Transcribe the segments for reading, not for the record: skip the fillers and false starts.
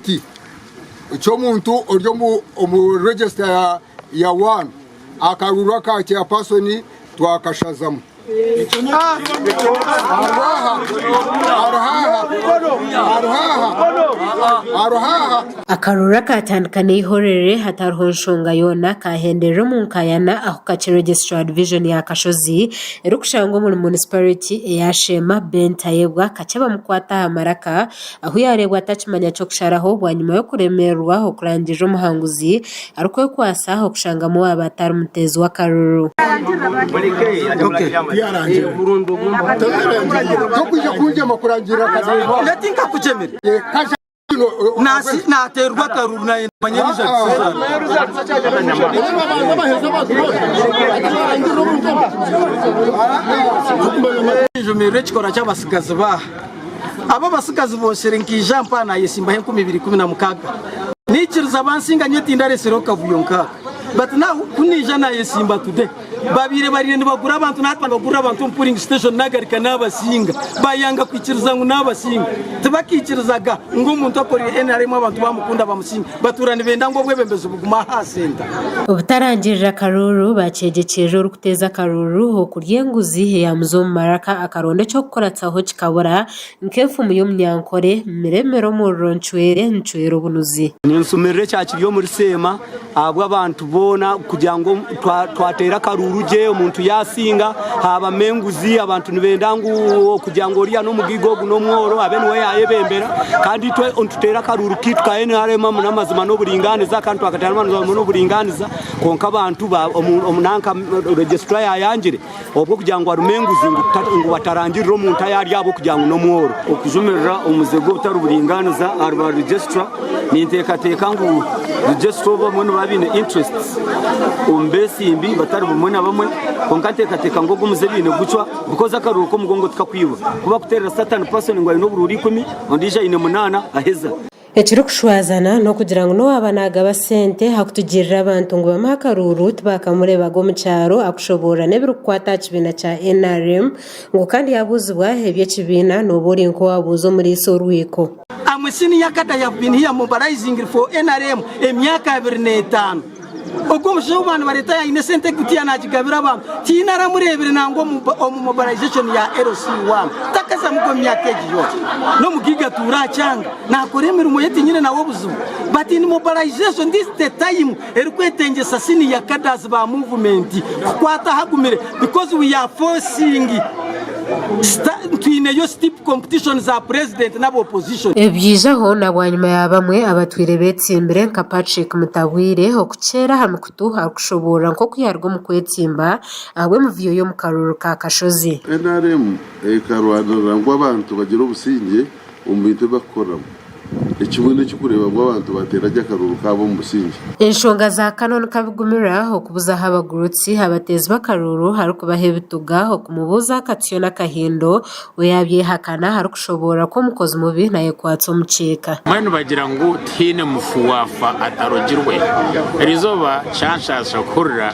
risiti ky'omuntu ori omu register ya wani akaruuru aka chairperson twakashazamu. Akaruuru akaatandika n'eihorere hatariho nshonga yoona kaahenderera omu nkayana ahu Kakye Registrar Division ya Kashozi erikushangwa omuri munisiparite eya Sheema Ben Tayebwa Kakye bamukwata aha maraka ahu yaareebwa atakimanya ky'okusharaho bwanyima y'okuremererwa okurangirira omuhanguzi arikwekwatsa okushangamu waaba atari muteezi w'akaruru. Njumirira ekikorwa ky'abatsigazi baaha. Abo abatsigazi boosire nkaija mpa naayesimbaho 2016. Naikiriza bansinga nyowe tindaresireho kavuyo nk'aka. But now ku naija naayesimba today, babaire bariyo nibagura abantu na hati nibagurira abantu omu polling station naagarika naabasinga. Bayanga kwikiriza ngu naabasinga. Tibakiikirizaga ngu omuntu akoreire nrm abantu baamukunda bamusiime. Batuura nibenda ngu obwebembezi bugume aha senta. Obutarangirira akaruuru, bakyegyekyerera orikuteeza akaruuru okurya enguzi eyaamuza omu maraka akaronda eky'okukuratsaho kikabura nk'enfumu y'omunyankore, miremere omuriro ncwere ncwere obunuzi. Ninsumirira ekya kiri omuri Seema ahabw'abantu boona kugira ngu twateera akaruuru gye omuntu yaasinga haabamu enguzi abantu nibenda ngu kugira ngu oriya n'omugaiga ogu n'omworo abe niwe yaayebembera kandi itwe nituteera akaruuru kaitu ka NRM n'amazima n'oburingaaniza kandi twakateera n'amazima n'oburingaaniza kwonka abantu nanka regisitara yaayangire obwo kugira ngu harimu enguzi ngu batarangirira omuntu ahu ari ahabw'okugira ngu n'omworo. Okujumirira omuze gw'obutari buringaaniza ahari ba regisitara, ninteekateeka ngu regisitara obamwe nibaba baine interests omu beesimbi batari bamwe na bamwe kwonka nteekateeka ngu ogu omuze baine kugucwa because akaruuru k'omugongo tikakwiba. Ku bakuteerera certain person ngu aine oburuuru ikumi ondiijo aine munaana aheza. Ekirikushwazana n'okugira ngu n'owaaba naagaba sente aha kutugirira abantu ngu bamuhe akaruuru tibaakamureebaga omu kyaro akushoboorora n'ebirikukwata aha kibiina kya nrm ngu kandi yaabuuzibwa eby'ekibiina nooba ori nk'owaabuuza omuriisa orwiko. Am a senior cadre I have been here mobilizing for nrm emyaka 25. Ogwo omushaija ou baanibareeta aine esente egutiya naagigabira abantu, tihaine aramureebire nangwa omu mobilization ya LC1. Takazamuga omu myaka egi yoona. N'omugaiga atuura aha kyanga, naakora emirimo ye tinyine nawe obuzibu. But in mobilization, this is the time erikwetengyesa senior cadres ba movement kukwata ahagumire because we are forcing Twineyo steep competition za president n'aba opposition. Ebi byijaho na bwanyima ya bamwe abatwire betsimbire nka Patrick Mutabwire okukyera aha mikutu arikushoboorora nk'oku yaruga omu kwetsimba ahabw'emivuyo y'omu karuuru ka Kashozi. Nrm ekarwanirira ngu abantu bagire obusingye omu bintu ebi barikukoreramu. Ekimwe n'eky'okureeba ngu abantu baateera gye akaruuru kaabo omu busingye. Enshonga za Canon Kabigumira okubuzaho abagurutsi abateezi b'akaruuru arikubaha ebituga, okumubuuza akatsyo n'akahindo, we yaabyehakana arikushoboorora ku omukozi mubi nayekwatsa omukyeka. Mbwenu bagira ngu tihaine mufu waafa atarogirwe. Erizooba kyanshaasha kuhurira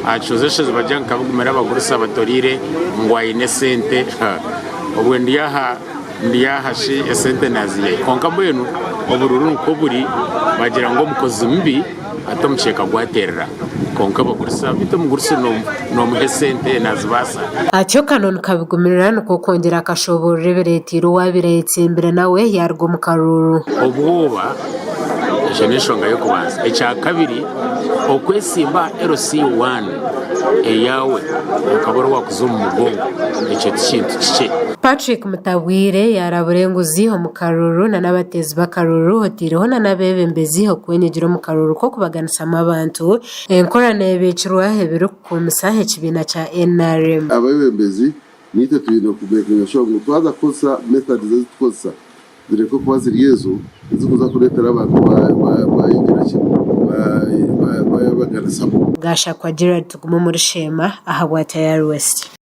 aha kishozi eshozi bagira ngu Kabigumira abagurutsi abatoreire ngu aine esente. Obwe ndi aha. Ndi aha shi esente naaziiha hi? Kwonka mbwenu obururu nikwo buri, bagira ngu omukozi mubi ata omukyeka gwaterera. Kwonka abagurisa, beitu omugurisi noomuha esente naazibaasa? Atyo Canon Kabigumirira nikwo kwongyera akashoboorora ebireeteire owaabaire ayetsimbire nawe yaaruga omu karuuru. Obwoba, ekyo n'enshonga y'okubanza. Ekyakabiri, okwesimba aha LC1 eyaawe okaba ori owaakuza omu mugongo, ekyo ti kintu kikye. Patrick Mutabwire yaarabura enguzi omu karuuru na n'abateezi b'akaruuru oteireho na n'abeebembezi okwenyigira omu karuuru k'okubaganisamu abantu enkora neebiikirwa ebirikukuumisa ekibiina kya NRM. Abeebembezi niitwe twine kumekinga shuwa ngu twaza kukozesa methods ezi tukukozesa zireke kuba ziri ezo ezikuza kureetera abantu bayegira ki bayebaganisamu. Gashakwa Gerald Tugume omuri Sheema ahabwa Tayari West.